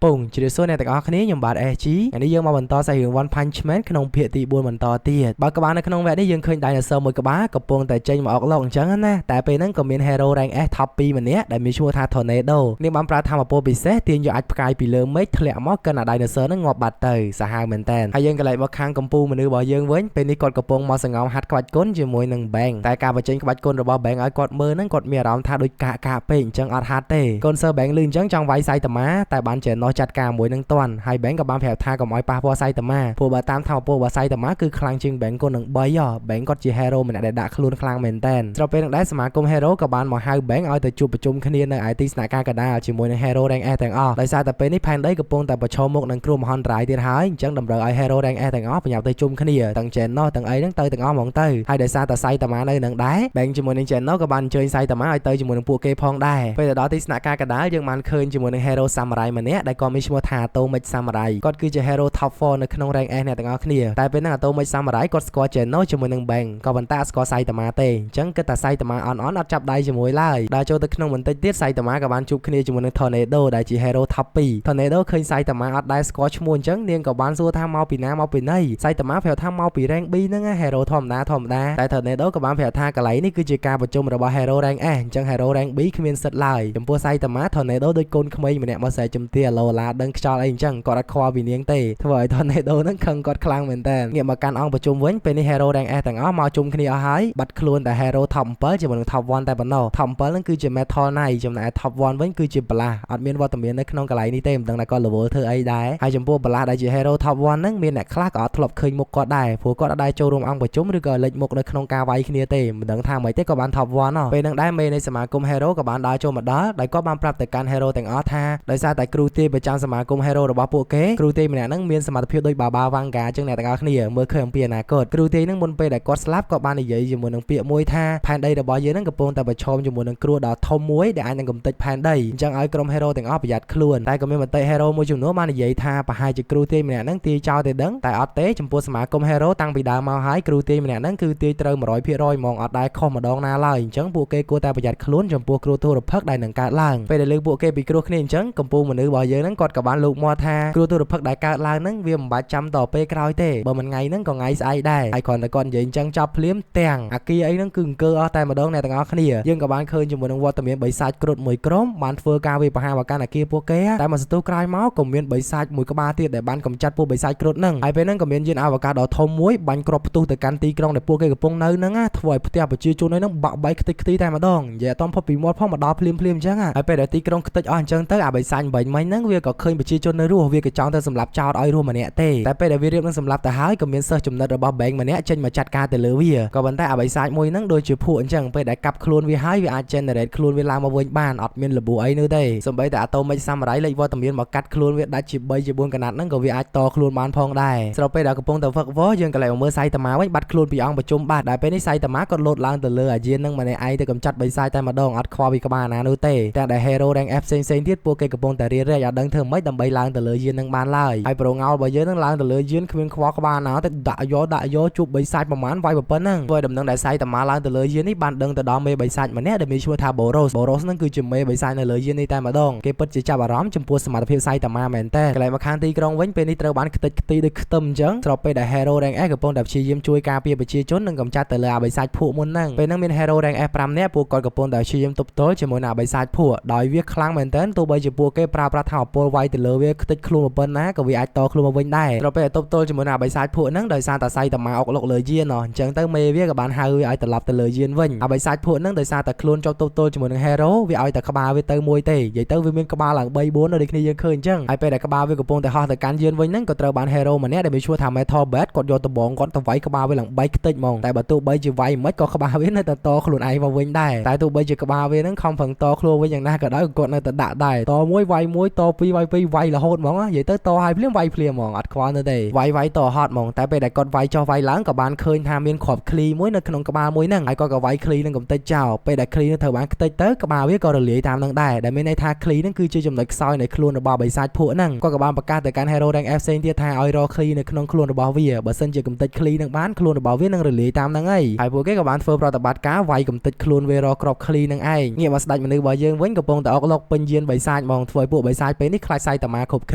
ពងជ្រាបសួរអ្នកទាំងអស់គ្នាខ្ញុំបាទ SG ថ្ងៃនេះយើងមកបន្តសាច់រឿង One Punch Man ក្នុងភាគទី4បន្តទៀតបើក្បាលនៅក្នុងវគ្គនេះយើងឃើញ Dinosaur មួយក្បាលកំពុងតែចេញមកអុកឡុកអញ្ចឹងណាតែពេលហ្នឹងក៏មាន Hero Rank S Top 2ម្នាក់ដែលមានឈ្មោះថា Tornado នាងបានប្រើធម្មពលពិសេសទាញយកអាចផ្កាយពីលើមេឃធ្លាក់មកកិនអា Dinosaur ហ្នឹងងាប់បាត់ទៅសាហាវមែនតើហើយយើងក៏ឡែកមកខាងកំពូលមនុស្សរបស់យើងវិញពេលនេះគាត់កំពុងមកសង្ងំហាត់ក្បាច់គុណជាមួយនឹង Bang តែការបញ្ចេញក្បាច់គុណរបស់ Bang ឲ្យគាត់មើលហ្នឹងគាត់មានអារម្មណ៍ថាដូចកាកកាកពេកអញ្ចឹងអត់ហាត់ទេកូនសើ Bang លឺអញ្ចឹងចង់វាយសៃតាម៉ាតែបានចេណោះចាត់ការមួយនឹងតាន់ហើយ Bang ក៏បានប្រាប់ថាកុំឲ្យប៉ះពាល់សៃតាម៉ាព្រោះបើតាមធម្មពលរបស់សៃតាម៉ាគឺខ្លាំងជាង Bang គុណនឹង3ហ៎ Bang គាត់ជា hero ម្នាក់ដែលដាក់ខ្លួនខ្លាំងមែនតើស្របពេលនឹងដែរសមាគម hero ក៏បានមកហៅ Bang ឲ្យទៅជួបប្រជុំគ្នានៅឯទីស្នាក់ការកណ្ដាលជាមួយនឹង hero rank S ទាំងអស់ដោយសារតែពេលនេះផែនដីកំពុងតែប្រឈមមុខនឹងគ្រោះមហន្តរាយទៀតហើយអញ្ចឹងតម្រូវឲ្យ hero rank S ទាំងអស់ប្រញាប់ទៅជុំគ្នាទាំង Genos ទាំងអីហ្នឹងទៅទាំងអស់ហ្មងទៅហើយដោយសារតែសៃតាម៉ានៅនឹងដែរ Bang ជាមួយនឹង Genos ក៏បានអញ្ជើញសៃតាម៉ាឲ្យទៅជាមួយនឹងពួកគេផងដែរពេលទៅដល់ទីស្នាក់ការកណ្ដាលយើងបានឃើញជាមួយនឹង hero samurai ម្នាក់ដែលគាត់មានឈ្មោះថា Atomic Samurai គាត់គឺជា hero top 4នៅក្នុង rank S អ្នកទាំងអស់គ្នាតែពេលហ្នឹង Atomic Samurai គាត់ស្គាល់ Genos ជាមួយនឹង Bang ក៏ប៉ុន្តែអត់ស្គាល់សៃតាម៉ាទេអញ្ចឹងគិតថាសៃតាម៉ាអន់អន់អត់ចាប់ដៃជាមួយឡើយដល់ចូលទៅក្នុងបន្តិចទៀតសៃតាម៉ាក៏បានជួបគ្នាជាមួយនឹង Tornado ដែលជា hero top 2 Tornado ឃើញសៃតាម៉ាអត់ដែលស្គាល់ឈ្មោះអញ្ចឹងនាងក៏បានសួរថាមកពីណាមកពីណីសៃតាម៉ាប្រាប់ថាមកពី rank B ហ្នឹងណា hero ធម្មតាធម្មតាតែ Tornado ក៏បានប្រាប់ថាកន្លែងនេះគឺជាការប្រជុំរបស់ hero rank S អញ្ចឹង hero rank B គ្មានសិទ្ធឡើយចំពោះសៃតាម៉ា Tornado ដូចកូនក្មេងម្នាក់មកស្រែជំទាអាឡូឡាដឹងខ្យល់អីអញ្ចឹងគាត់អត់ខ្វល់ពីនាងទេធ្វើឲ្យ Tornado ហ្នឹងខឹងគាត់ខ្លាំងមែនតើងាកមកកាន់អង្គប្រជុំវិញពេលនេះ hero rank S ទាំងអស់មកជុំគ្នាអស់ហើយបាត់ខ្លួនតែ hero top 7ជាមួយនឹង top 1តែប៉ុណ្ណោះ top 7ហ្នឹងគឺជា Metal Knight ចំណែក top 1វិញគឺជា Blast អត់មានវត្តមាននៅក្នុងកន្លែងនេះទេមិនដឹងថាគាត់ level ធ្វើអីដែរហើយចំពោះ Blast ដែលជា hero top 1ហ្នឹងមានអ្នកខ្លះក៏អត់ធ្លាប់ឃើញមុខគាត់ដែរព្រោះគាត់អត់ដែលចូលរួមអង្គប្រជុំឬក៏លេចមុខនៅក្នុងការវាយគ្នាទេមិនដឹងថាម៉េចទេក៏បាន top 1ហ៎ពេលហ្នឹងដែរមេនៃសមាគម hero ក៏បានដើរចូលមកដល់ដោយគាត់បានប្រាប់ទៅកាន់ hero ទាំងអស់ថាដោយសារតែគ្រូទាយប្រចាំសមាគម hero របស់ពួកគេគ្រូទាយម្នាក់ហ្នឹងមានសមត្ថភាពដូចបាបាវ៉ាំងកាអញ្ចឹងអ្នកទាំងអស់គ្នាមើលឃើញអំពីអនាគតគ្រូទាយហ្នឹងមុនពេលដែលគាត់ស្លាប់ក៏បាននិយាយជាមួយនឹងពាក្យមួយថាផែនដីរបស់យើងហ្នឹងកំពុងតែប្រឈមជាមួយនឹងគ្រោះដ៏ធំមួយដែលអាចនឹងកម្ទេចផែនដីអញ្ចឹងឲ្យក្រុម hero ទាំងអស់ប្រយ័ត្នខ្លួនតែក៏មានមតិ hero មួយចំនួនបាននិយាយថាប្រហែលជាគ្រូទាយម្នាក់ហ្នឹងទាយចោលទេដឹងតែអត់ទេចំពោះសមាគម hero តាំងពីដើមមកហើយគ្រូទាយម្នាក់ហ្នឹងគឺទាយត្រូវ100%ហ្មងអត់ដែលខុសម្ដងណាឡើយអញ្ចឹងពួកគេគួរតែប្រយ័ត្នខ្លួនចំពោះគ្រោះទុរភិក្សដែលនឹងកើតឡើងពេលដែលលើកពួកគេពិគ្រោះគ្នាអញ្ចឹងកំពូលមនុស្សរបស់យើងហ្នឹងគាត់ក៏បានលោកមាត់ថាគ្រោះទុរភិក្សដែលកើតឡើងហ្នឹងវាមិនបាច់ចាំតពេលក្រោយទេបើមិនថ្ងៃហ្នឹងក៏ថ្ងៃស្អែកដែរហើយគ្រាន់តែគាត់និយាយអញ្ចឹងចប់ភ្លាមទាំងអាគារអីហ្នឹងគឺអង្គើអស់តែម្ដងអ្នកទាំងអស់គ្នាយើងក៏បានឃើញជាមួយនឹងវត្តមានបិសាចគ្រុឌមួយក្រុមបានធ្វើការវាយប្រហារមកកាន់អាគារពួកគេតែមួយសន្ទុះក្រោយមកក៏មានបិសាចមួយក្បាលទៀតដែលបានកម្ចាត់ពួកបិសាចគ្រុឌហ្នឹងហើយពេលហ្នឹងក៏មានយានអវកាសដ៏ធំមួយបាញ់គ្រាប់ផ្ទុះទៅកាន់ទីក្រុងដែលពួកគេកំពុងនៅហ្នឹងណាធ្វើឲ្យផ្ទះប្រជាជនហ្នឹងបាក់បែកខ្ទេចខ្ទីតែម្ដងនិយាយអត់ផុតពីមាត់ផងមកដល់ភ្លាមភ្លាមអញ្ចឹងហើយពេលដែលទីក្រុងខ្ទេចអស់អញ្ចឹងទៅអាបិសាចបាញ់មិញហ្នឹងវាក៏ឃើញប្រជាជននៅរស់វាក៏ចង់ទៅសម្លាប់ចោលឲ្យរស់ម្នាក់ទេតែពេលដែលវារៀបនឹងសម្លាប់ទៅហើយក៏មានសិស្សចំណិតរបស់ Bang ម្នាក់ចេញមកចាត់ការទៅលើវាក៏ប៉ុន្តែអាបិសាចមួយហ្នឹងដូចជាភក់អញ្ចឹងពេលដែលកាប់ខ្លួនវាហើយវាអាច generate ខ្លួនវាឡើងមកវិញបានអត់មានរបួសអីនោះទេសូម្បីតែ Atomic Samurai លេខវត្តមានមកកាត់ខ្លួនវាដាច់ជា3ជា4កណាត់ហ្នឹងក៏វាអាចតខ្លួនបានផងដែរស្របពេលដែលកំពុងតែវឹកវរយើងក៏លែងមកមើលសៃតាម៉ាវិញបាត់ខ្លួនពីអង្គប្រជុំបាត់ដែលពេលនេះសៃតាម៉ាក៏លោតឡើងទៅលើអាយានហ្នឹងម្នាក់ឯងទៅកម្ចាត់បិសាចតែម្ដងអត់ខ្វល់ពីក្បាលណានោះទេតែដែល Hero rank F ផ្សេងៗទៀតពួកគេកំពុងតែរៀបរែកអត់ដឹងធ្វើម៉េចដើម្បីឡើងទៅលើយានហ្នឹងបានឡើយហើយប្រូងោលរបស់យើងហ្នឹងឡើងទៅលើយានគ្មានខ្វល់ក្បាលណាទេដាក់យកដាក់យកជួបបិសាចប្រហែលវាយប៉ុណ្ណឹងធ្វើឲ្យដំណឹងដែលសៃតាម៉ាឡើងទៅលើយាននេះបានដឹងទៅដល់មេបិសាចម្នាក់ដែលមានឈ្មោះថា Boros Boros ហ្នឹងគឺជាមេបិសាចនៅលើយាននេះតែម្ដងគេពិតជាចាប់អារម្មណ៍ចំពោះសមត្ថភាពសៃតាម៉ាមែនតើកន្លែងមកខាងទីក្រុងវិញពេលនេះត្រូវបានខ្ទេចខ្ទីដូចខ្ទឹមអញ្ចឹងស្របពេលដែល Hero rank S កំពុងតែព្យាយាមជួយការពារប្រជាជននិងកម្ចាត់ទៅលើអាបិសាចភក់មុនហ្នឹងពេលហ្នឹងមាន Hero rank S 5នាក់ពួកគាត់កំពុងតែព្យាយាមទប់ទល់ជាមួយនឹងអាបិសាចភក់ដោយវាខ្លាំងមែនទែនទោះបីជាពួកគេប្រើប្រាស់ថាមពលវាយទៅលើវាខ្ទេចខ្លួនប៉ុណ្ណាក៏វាអាចតខ្លួនមកវិញដែរស្របពេលដែលទប់ទល់ជាមួយនឹងអាបិសាចភក់ហ្នឹងដោយសារតែសៃតាម៉ាអុកលុកលើយានអញ្ចឹងទៅមេវាក៏បានហៅវាឲ្យត្រឡប់ទៅលើយានវិញអាបិសាចភក់ហ្នឹងដោយសារតែខ្លួនជាប់ទប់ទល់ជាមួយនឹង Hero វាឲ្យតែក្បាលវាទៅមួយទេនិយាយទៅវាមានក្បាលឡើង3 4ដូចគ្នាយើងឃើញអញ្ចឹងហើយពេលដែលក្បាលវាកំពុងតែហោះទៅកាន់យានវិញហ្នឹងក៏ត្រូវបាន Hero ម្នាក់ដែលមានឈ្មោះថា Metal Bat គាត់យកដបងគាត់ទៅវាយក្បាលវាឡើងបែកខ្ទេចហ្មងតែបើទោះបីជាវាយមិនក៏ក្បាលវានៅតែតខ្លួនឯងមកវិញដែរតែទោះបីជាក្បាលវាហ្នឹងខំប្រឹងតខ្លួនវិញយ៉ាងណាក៏ដោយគាត់នៅតែដាក់ដែរតមួយវាយមួយតពីរវាយពីរវាយរហូតហ្មងនិយាយទៅតឲ្យភ្លាមវាយភ្លាមហ្មងអត់ខ្វល់នៅទេវាយវាយតហត់ហ្មងតែពេលដែលគាត់វាយចុះវាយឡើងក៏បានឃើញថាមានគ្រាប់ឃ្លីមួយនៅក្នុងក្បាលមួយហ្នឹងហើយគាត់ក៏វាយឃ្លីនឹងកំទេចចោលពេលដែលឃ្លីនឹងត្រូវបានខ្ទេចទៅក្បាលវាក៏រលាយតាមនឹងដែរដែលមានន័យថាឃ្លីហ្នឹងគឺជាចំណុចខ្សោយនៃខ្លួនរបស់បិសាចភក់ហ្នឹងគាត់ក៏បានប្រកាសទៅកាន់ Hero Rank F ផ្សេងទៀតថាឲ្យរកឃ្លីនៅក្នុងខ្លួនរបស់វាបើសិនជាកំទេចឃ្លីនឹងបានខ្លួនរបស់វានឹងរលាយតាមហ្នឹងហើយហើយពួកគេក៏បានធ្វើប្រតិបត្តិការវាយកំទេចខ្លួនវារកគ្រាប់ឃ្លីនឹងឯងងាកមកស្ដេចមនុស្សរបស់យើងវិញកំពុងតែអុកឡុកពេញយានបិសាចហ្មងធ្វើឲ្យពួកបិសាចពេល ពេលនេះខ្លាចសៃតាម៉ាគ្រប់គ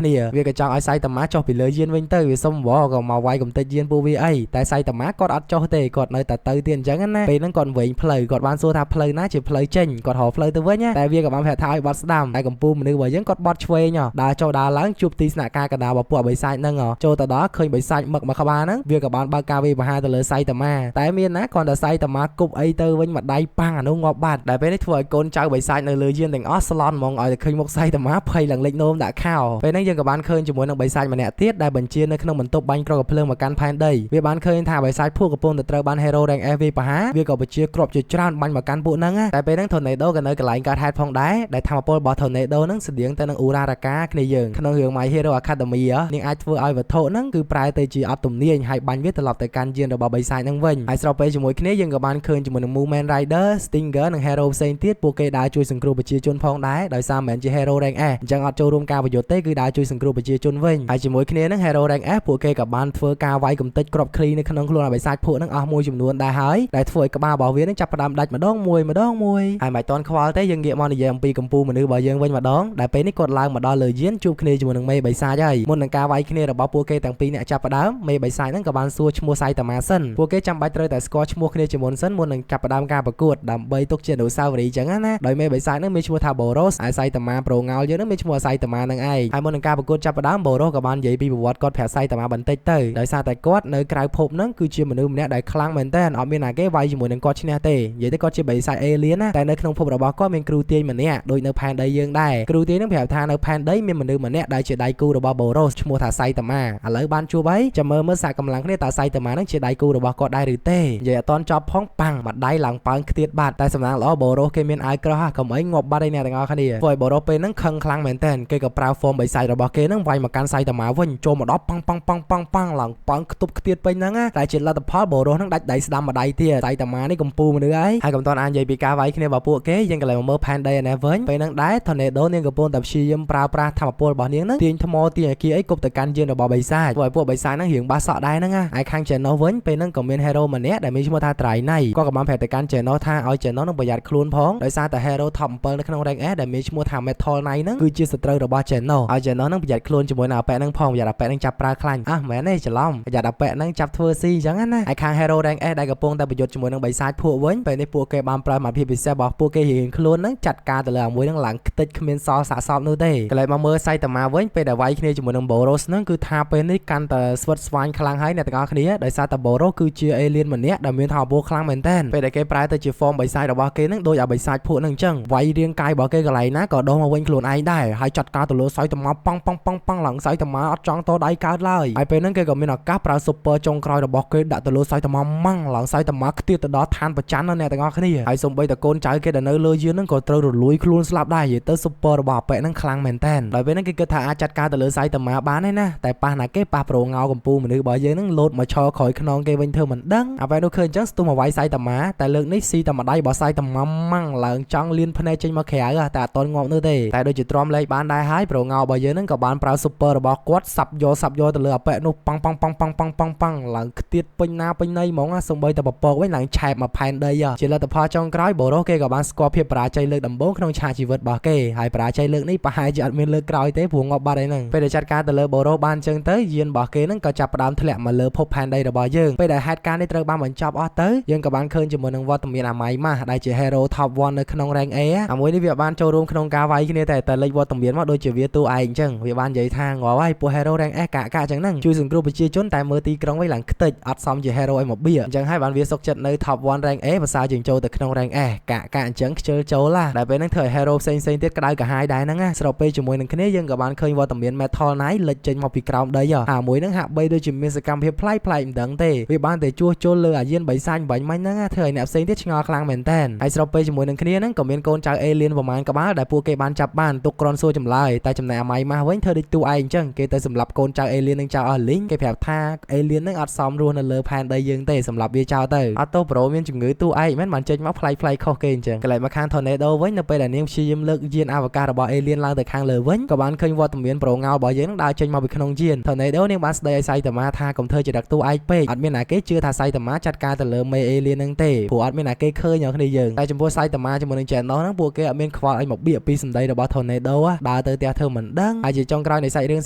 ្នាវាក៏ចង់ឲ្យសៃតាម៉ាចុះពីលើយានវិញទៅវាសុំវក៏មកវាយកំទេចយានពួកវាអីតែសៃតាម៉ាគាត់អត់ចុះទេគាត់នៅតែទៅទៀតអញ្ចឹងណាពេលហ្នឹងគាត់វែងផ្លូវគាត់បានសួរថាផ្លូវណាជាផ្លូវចេញគាត់រកផ្លូវទៅវិញណាតែវាក៏បានប្រាប់ថាឲ្យបត់ស្ដាំតែកំពូលមនុស្សរបស់យើងគាត់បត់ឆ្វេងដើរចូលដើរឡើងជួបទីស្នាក់ការកណ្ដាលរបស់ពួកបិសាចហ្នឹងចូលទៅដល់ឃើញបិសាចមឹកមួយក្បាលហ្នឹងវាក៏បានបើកការវាយប្រហារទៅលើសៃតាម៉ាតែមានណាគ្រាន់តែសៃតាម៉ាគប់អីទៅវិញមួយដៃប៉ាំងអានោះងាប់បាត់ដែលពេលនេះធ្វើឲ្យកូនចៅបិសាចនៅលើយានទាំងអស់ស្លន់ហ្មងឲ្យតែឃើញមុខសៃតាម៉ាភ័យឡើងលេចនោមដាក់ខោពេលហ្នឹងយើងក៏បានឃើញជាមួយនឹងបិសាចម្នាក់ទៀតដែលបញ្ជានៅក្នុងបន្ទប់បាញ់ក្រកភ្លើងមកកាន់ផែនដីវាបានឃើញថាបិសាចពួកកំពុងតែត្រូវបាន Hero Rank S វាយប្រហារវាក៏បញ្ជាគ្រាប់ជាច្រើនបាញ់មកកាន់ពួកហ្នឹងតែពេលហ្នឹង Tornado ក៏នៅកន្លែងកើតហេតុផងដែរដែលធម្មពលរបស់ Tornado ហ្នឹងស្តៀងទៅនឹង Uraraka គ្នាយើងក្នុងរឿង My Hero Academia នាងអាចធ្វើឲ្យវត្ថុហ្នឹងគឺប្រែទៅជាអត់ទំនាញហើយបាញ់វាត្រឡប់ទៅកាន់យានរបស់បិសាចហ្នឹងវិញហើយស្របពេលជាមួយគ្នាយើងក៏បានឃើញជាមួយនឹង Movement Rider Stinger និង Hero ផ្សេងទៀតពួកគេដើរជួយសង្គ្រោះប្រជាជនផងដែរដោយសារមិនមែនជា Hero Rank S អញ្ចឹងអត់ចូលរួមការប្រយុទ្ធទេគឺដើរជួយសង្គ្រោះប្រជាជនវិញហើយជាមួយគ្នានឹង Hero Rank S ពួកគេក៏បានធ្វើការវាយកំទេចគ្រាប់ឃ្លីនៅក្នុងខ្លួនបិសាចពួកហ្នឹងអស់មួយចំនួនដែរហើយដែលធ្វើឲ្យក្បាលរបស់វានឹងចាប់ផ្ដើមដាច់ម្ដងមួយម្ដងមួយហើយមិនទាន់ខ្វល់ទេយើងងាកមកនិយាយអំពីកំពូលមនុស្សរបស់យើងវិញម្ដងដែលពេលនេះគាត់ឡើងមកដល់លើយានជួបគ្នាជាមួយនឹងមេបិសាចហើយមុននឹងការវាយគ្នារបស់ពួកគេទាំងពីរអ្នកចាប់ផ្ដើមមេបិសាចហ្នឹងក៏បានសួរឈ្មោះសៃតាម៉ាសិនពួកគេចាំបាច់ត្រូវតែស្គាល់ឈ្មោះគ្នាជាមុនសិនមុននឹងចាប់ផ្ដើមការប្រកួតដើម្បីទុកជាអនុស្សាវរីយ៍ចឹងណាដោយមេបិសាចហ្នឹងមានឈ្មោះថា Boros ឯសៃតាម៉ាប្រូងោលយើងហ្នឹងមានឈ្មោះសៃតាម៉ាហ្នឹងឯងហើយមុននឹងការប្រកួតចាប់ផ្ដើម Boros ក៏បាននិយាយពីប្រវត្តិគាត់ប្រាប់សៃតាម៉ាបន្តិចទៅដោយសារតែគាត់នៅក្រៅភពហ្នឹងគឺជាមនុស្សម្នាក់ដែលខ្លាំងមែនតើអត់មានណាគេវាយជាមួយនឹងគាត់ឈ្នះទេនិយាយទៅគាត់ជាបិសាច alien ណាតែនៅក្នុងភពរបស់គាត់មានគ្រូទាយម្នាក់ដូចនៅផែនដីយើងដែរគ្រូទាយហ្នឹងប្រាប់ថានៅផែនដីមានមនុស្សម្នាក់ដែលជាដៃគូរបស់ Boros ឈ្មោះថាសៃតាម៉ាឥឡូវបានជួបហើយចាំមើលមើលសាកកម្លាំងគ្នាតើសៃតាម៉ាហ្នឹងជាដៃគូរបស់គាត់ដែរឬទេនិយាយអត់តន់ចប់ផងប៉ាំងមួយដៃឡើងប៉ើងខ្ទាតបាត់តែសំណាងល្អ Boros គេមានអាវក្រោះកុំអីងាប់បាត់ឯអ្នកទាំងអស់គ្នាធ្វើឲ្យ Boros ពេលហ្នឹងខឹងខ្លាំងមែនតើគេក៏ប្រើ form បិសាចរបស់គេហ្នឹងវាយមកកាន់សៃតាម៉ាវិញចូលមកដល់ប៉ាំងប៉ាំងប៉ាំងប៉ាំងប៉ាំងឡើងប៉ើងខ្ទប់ខ្ទាតពេញហ្នឹងតែជាលទ្ធផល Boros ហ្នឹងដាច់ដៃស្ដាំមួយដៃទៀតសៃតាម៉ានេះកំពូលមនុស្សហើយហើយកុំតន់អាននិយាយពីការវាយគ្នារបស់ពួកគេយើងក៏ឡើងមកមើលផែនដីឯនេះវិញពេលហ្នឹងដែរ Tornado នាងកំពុងតែព្យាយាមប្រើប្រាស់ធម្មពលរបស់នាងហ្នឹងទាញថ្មទាញអាគារអីគប់ទៅកាន់យានរបស់បិសាចធ្វើឲ្យពួកបិសាចហ្នឹងរៀងបាសក់ដែរហ្នឹងណាហើយខាង Genos វិញពេលហ្នឹងក៏មាន Hero ម្នាក់ដែលមានឈ្មោះថា Trinai គាត់ក៏បានប្រាប់ទៅកាន់ Genos ថាឲ្យ Genos នឹងប្រយ័ត្នខ្លួនផងដោយសារតែ Hero Top 7នៅក្នុង Rank S ដែលមានឈ្មោះថា Metal Knight ហ្នឹងគឺជាសត្រូវរបស់ Genos ឲ្យ Genos ហ្នឹងប្រយ័ត្នខ្លួនជាមួយនឹងអាប៉ែហ្នឹងផងប្រយ័ត្នអាប៉ែហ្នឹងចាប់ប្រើខ្លាញ់អះមែនទេច្រឡំប្រយ័ត្នអាប៉ែហ្នឹងចាប់ធ្វើស៊ីអញ្ចឹងណាហើយខាង Hero Rank S ដែលកំពុងតែប្រយុទ្ធជាមួយនឹងបិសាចពួកវិញពេលនេះពួកគេបានប្រើសមត្ថភាពពិសេសរបស់ពួកគេរៀងខ្លួនហ្នឹងចាត់ការទៅលើអាមួយហ្នឹងឡើងខ្ទេចគ្មានសល់សាកសពនោះទេកន្លែងមកមើលសៃតាម៉ាវិញពេលដែលវាយគ្នាជាមួយនឹង Boros ហ្នឹងគឺថាពេលនេះកាន់តែស្វិតស្វាញខ្លាំងហើយអ្នកទាំងអស់គ្នាដោយសារតែ Boros គឺជា alien ម្នាក់ដែលមានធម៌ពលខ្លាំងមែនតើពេលដែលគេប្រែទៅជា form បិសាចរបស់គេហ្នឹងដូចអាបិសាចពួកហ្នឹងអញ្ចឹងវាយរាងកាយរបស់គេកន្លែងណាក៏ដុះមកវិញខ្លួនឯងដែរហើយចាត់ការទៅលើសៃតាម៉ាប៉ងប៉ងប៉ងប៉ងឡើងសៃតាម៉ាអត់ចង់តដៃកើតឡើយហើយពេលហ្នឹងគេក៏មានឱកាសប្រើ super ចុងក្រោយរបស់គេដាក់ទៅលើសៃតាម៉ាម៉ាំងឡើងសៃតាម៉ាខ្ទាតទៅដល់ឋានប្រច័នណាអ្នកទាំងអស់គ្នាហើយសូម្បីតែកូនចៅគេដែលនៅលើយានហ្នឹងក៏ត្រូវរលួយខ្លួនស្លាប់ដែរនិយាយទៅ super របស់អាប៉ែហ្នឹងខ្លាំងមែនតើដោយពេលហ្នឹងគេគិតថាអាចចាត់ការទៅលើសៃតាម៉ាបានហើយណាតែប៉ះណាគេប៉ះប្រូងោកំពូលមនុស្សរបស់យើងហ្នឹងលោតមកឈរក្រោយខ្នងគេវិញធ្វើមិនដឹងអាប៉ែនោះឃើញអញ្ចឹងស្ទុះមកវាយសៃតាម៉ាតែលើកនេះស៊ីតែម្ដាយរបស់សៃតាម៉ាម៉ាំងឡើងចង់លៀនភ្នែកចេញមកក្រៅតែអត់តន់ងាប់នោះទេតែដូចជាទ្រាំលេខបានដែរហើយប្រូងោរបស់យើងហ្នឹងក៏បានប្រើ super របស់គាត់សាប់យកសាប់យកទៅលើអាប៉ែនោះប៉ាំងប៉ាំងប៉ាំងប៉ាំងប៉ាំងប៉ាំងប៉ាំងឡើងខ្ទាតពេញណាពេញណីហ្មងសំបីតែពពកវិញឡើងឆែបមកផែនដីជាលទ្ធផលចុងក្រោយបូរ៉ូគេក៏បានស្គាល់ភាពបរាជ័យលើកដំបូងក្នុងឆាកជីវិតរបស់គេហើយបរាជ័យលើកនេះប្រហែលជាអត់មានលើកក្រោយទេព្រោះងាប់បាត់ហើយហ្នឹងពេលដែលចាត់ការទៅលើបូរ៉ូបានអញ្ចឹងទៅយានរបស់គេហ្នឹងក៏ចាប់ផ្ដើមធ្លាក់មកលើភពផែនដីរបស់យើងពេលដែលហេតុការណ៍នេះត្រូវបានបញ្ចប់អស់ទៅយើងក៏បានឃើញជាមួយនឹងវត្តមានអាម៉ៃម៉ាស់ដែលជា Hero Top 1នៅក្នុង Rank A អាមួយនេះវាបានចូលរួមក្នុងការវាយគ្នាតែតែលេចវត្តមានមកដូចជាវាតួឯងអញ្ចឹងវាបាននិយាយថាងាប់ហើយពួក Hero Rank S កាក់កាក់អញ្ចឹងហ្នឹងជួយសង្គ្រោះប្រជាជនតែមើលទីក្រុងវិញឡើងខ្ទេចអត់សមជា Hero ឲ្យមកបៀអញ្ចឹងហើយបានវាសុកចិត្តនៅ Top 1 Rank A ភាសាជាងចូលទៅក្នុង Rank S កាក់កាក់អញ្ចឹងខ្ជិលចូលឡាដែលពេលហ្នឹងធ្វើឲ្យ Hero ផ្សេងផ្សេងទៀតក្តៅក្រហាយដែរហ្នឹងណាស្របពេលជាមួយនឹងគ្នាយើងក៏បានឃើញវត្តមាន Metal Knight លេចចេញមកពីក្រោមដីអាមួយហ្នឹងហាក់បីដូចជាមានសកម្មភាពប្លែកប្លែកមិនដឹងទេវាបានតែជួសជុលលើអាយានបិសាចបាញ់មាញ់ហ្នឹងធ្វើឲ្យអ្នកផ្សេងទៀតឆ្ងល់ខ្លាំងមែនតើហើយស្របពេលជាមួយនឹងគ្នាហ្នឹងក៏មានកូនចៅ Alien ប្រមាណក្បាលដែលពួកគេបានចាប់បានទុកក្រនសួរចម្លើយតែចំណែកអាម៉ៃម៉ាស់វិញធ្វើដូចទូឯងអញ្ចឹងគេទៅសម្លាប់កូនចៅ Alien នឹងចោលអស់លីងគេប្រាប់ថា Alien ហ្នឹងអត់សមរស់នៅលើផែនដីយើងទេសម្រាប់វាចោលទៅអត់ទោសប្រូមានជំងឺទូឯងមែនបានចេញមកប្លែកប្លែកខុសគេអញ្ចឹងកន្លែងមកខាង Tornado វិញនៅពេលដែលនាងព្យាយាមលើកយានអវកាសរបស់ Alien ឡើងទៅខាងលើវិញក៏បានឃើញវត្តមានប្រូងោរបស់យើងនឹងដើរចេញមកពីក្នុងយាន Tornado នាងបានស្ដីឲ្យសៃតាម៉ាថាកុំធ្វើចរិតទូឯងពេកអត់មានណាគេជឿថាសៃតាម៉ាចាត់ការទៅលើមេ Alien ហ្នឹងទេព្រោះអត់មានណាគេឃើញគ្នាយើងតែចំពោះសៃតាម៉ាជាមួយនឹង Genos ហ្នឹងពួកគេអត់មានខ្វល់អីមកបៀកពីសម្ដីរបស់ Tornado ដើរ ទៅផ្ទះធ្វើមិនដឹងហើយជាចុងក្រោយនៃសាច់រឿង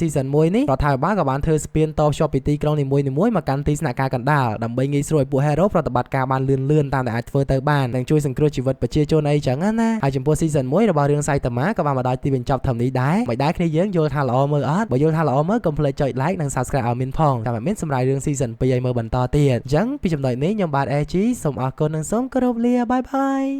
season 1នេះរដ្ឋាភិបាលក៏បានធ្វើស្ពានតភ្ជាប់ពីទីក្រុងនីមួយៗមកកាន់ទីស្នាក់ការកណ្ដាលដើម្បីងាយស្រួលឲ្យពួក hero ប្រតិបត្តិការបានលឿនលឿនតាមដែលអាចធ្វើទៅបាននិងជួយសង្គ្រោះជីវិតប្រជាជនអីចឹងណាហើយចំពោះ season 1របស់រឿងសៃតាម៉ាក៏បានមកដល់ទីបញ្ចប់ត្រឹមនេះដែរមិនដែរគ្នាយើងយល់ថាល្អមើលអត់បើយល់ថាល្អមើលកុំភ្លេចចុច like និង subscribe ឲ្យមានផងចាំឲ្យមានសម្រាប់រឿង season 2ឲ្យមើលបន្តទៀតអញ្ចឹងពីចំណុចនេះខ្ញុំបាទ AG សូមអរគុណនិងសូមគោរពលា bye bye.